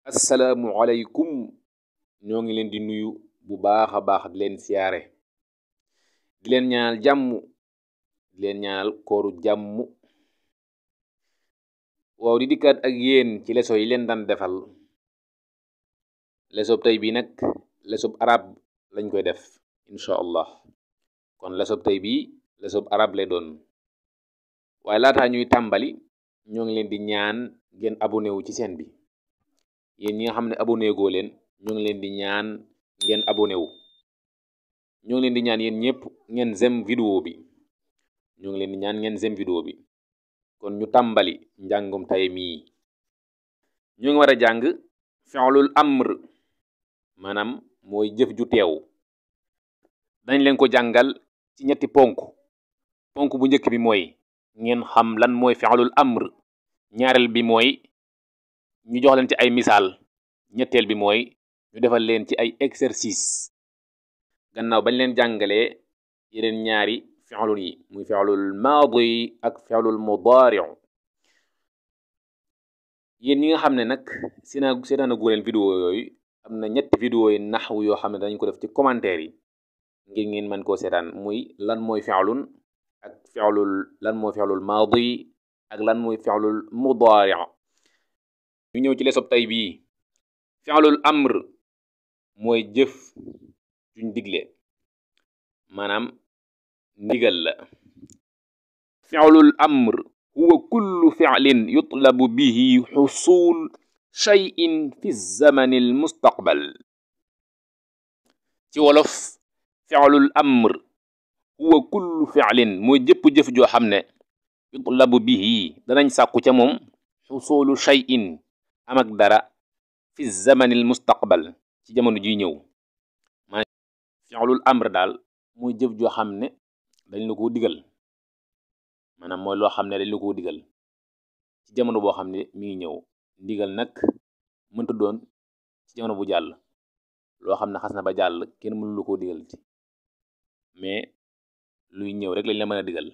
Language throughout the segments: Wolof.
asalaamualeykum ñoo ngi leen di nuyu bu baax a baax di leen siyaare di leen ñaanal jàmm di leen ñaanal kooru jàmm waaw di dikkaat ak yéen ci leçon yi leen daan defal leçon tey bi nag leçon arab lañ koy def incha allah kon leçon tey bi leçon arab lay doon waaye laataa ñuy tàmbali ñoo ngi leen di ñaan ngeen abonné wu ci chaîne bi yéen ñi nga xam ne abonné goo leen ñoo ngi leen di ñaan ngeen abonné wu ñoo ngi leen di ñaan yéen ñëpp ngeen zem vidéo bi ñoo ngi leen di ñaan ngeen zem vidéo bi kon ñu tàmbali njàngum tay mii ñoo ngi war a jàng fi'lul amr maanaam mooy jëf ju teew dañ leen ko jàngal ci ñetti ponk bu njëkk bi mooy ngeen xam lan mooy fi'lul amr ñaareel bi mooy ñu jox leen ci ay misaal ñetteel bi mooy ñu defal leen ci ay exercice gannaaw bañ leen jàngalee yeneen ñaari fi'lun yi muy fi'lul maadi ak fi'lul mudaari' yéen ñi nga xam ne nag seetaan gu leen vidéo yooyu am na ñetti vidéo yi naxwu yoo xam ne dañ ko def ci commentaire yi ngir ngeen mën koo seetaan muy lan mooy fi'lun ak lan mooy fi'lul maadi ak lan mooy fi'lul mudaari' ñu ñëw ci leçon tay bii fi'lul amr mooy jëf juñ digle maanaam ndigal la fi'lul amr huwa kullu fi'lin yutlabu bihi husul shay'in fi zamani al mustaqbal ci wolof fi'lul amr huwa kullu fi'lin mooy jëpp jëf joo xam ne yutlabu bihi danañ sàkku ca moom xusulu shay'in am ak dara fi zamanil mustaqbal ci jamono ji ñëw maanaam fi'lul amr daal mooy jëf joo xam ne dañ la koo digal maanaam mooy loo xam ne dañ la koo digal ci jamono boo xam ne mi ngi ñëw ndigal nag mënta doon ci jamono bu jàll loo xam ne xas na ba jàll kenn mënu la koo digal ci mais luy ñëw rek lañ la mën a digal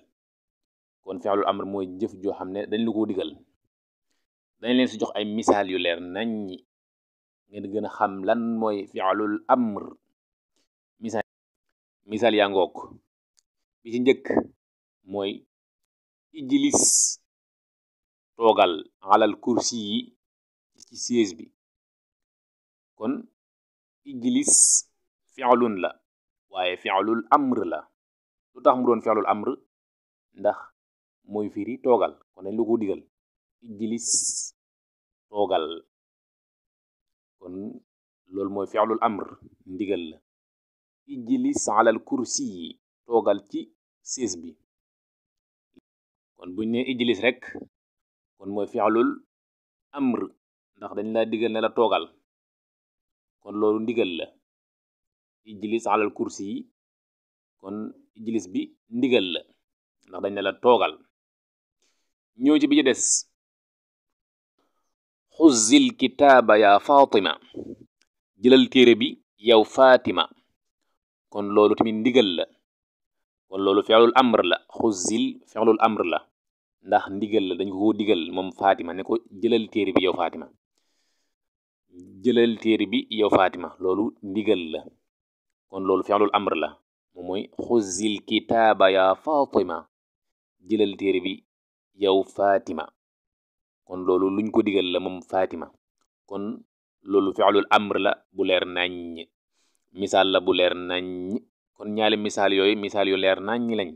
kon fi'lul amr mooy jëf joo xam ne dañ la koo digal dañ leen si jox ay misaal yu leer nañ ñi ngeen gën a xam lan mooy fi'lul amr misaal yaa ngoog bi ci njëkk mooy ijlis toogal alal kursi yi ci siège bi kon ijlis fi'lun la waaye fi'lul amr la lu tax mu doon fi'lul amr ndax mooy firi toogal kon dañ la ko digal ijlis toogal kon loolu mooy fi'lul amr ndigal la ijlis alal kursi yi toogal ci sées bi kon buñ ne ijlis rek kon mooy fi'lul amr ndax dañ la digal ne la toogal kon loolu ndigal la ijlis alal kursi yi kon ijlis bi ndigal la ndax dañ ne la toogal ñëw ci bi ci des xuzzil kitaaba yaa Fatima jëlal téere bi yow Fatima kon loolu tamit ndigal la kon loolu fi'lul amr la xuzzil fi'lul amr la ndax ndigal la dañ ko digal moom Fatima ne ko jëlal téere bi yow Fatima jëlal téere bi yow Fatima loolu ndigal la kon loolu fi'lul amr la moom mooy xuzzil kitaaba yaa Fatima jëlal téere bi yow Fatima kon loolu luñ ko digal la moom Fatima kon loolu fi'lul amr la bu leer nañ misaal la bu leer nañ kon ñaari misaal yooyu misaal yu leer nañ lañ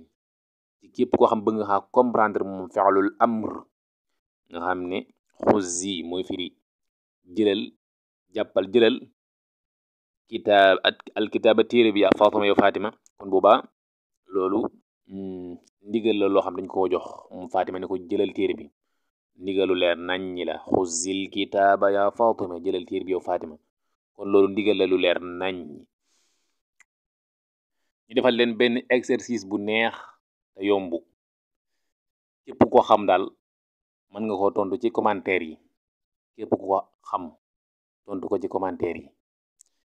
ci képp koo xam bëgg nga xa comprendre moom fi'lul amr nga xam ne xuzzi mooy firi jëlal jàppal jëlal kitaab al kitaaba téere bi yaa Fatima yow Fatima kon boobaa loolu ndigal la loo xam dañ koo jox moom Fatima ne ko jëlal téere bi ndigalu leer nañ ñi la xuzzil kitaaba yaa Fatima jëlal téere bi yow Fatima kon loolu ndigal la lu leer nañ ñu defal leen benn exercice bu neex te yomb képp ko xam daal mën nga ko tontu ci commentaire yi képp ko xam tontu ko ci commentaire yi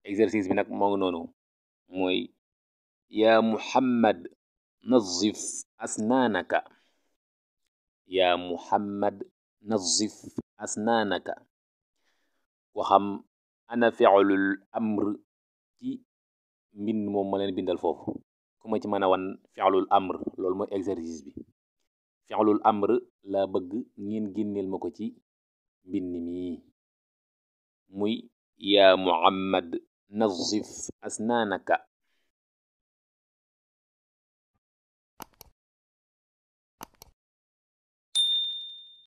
exercice bi nag moo ngi noonu mooy yaa Muhammad nazif asnaanaka yaa Muhammad nazif asnaanaka waxam ana fi'lul amr ci mbind moom ma leen bindal foofu ku ma ci mën a wan fi'lul amr loolu mooy exercice bi fi'lul amr la bëgg ngeen génneel ma ko ci mbind mi muy yaa Muhammad nazif asnaanaka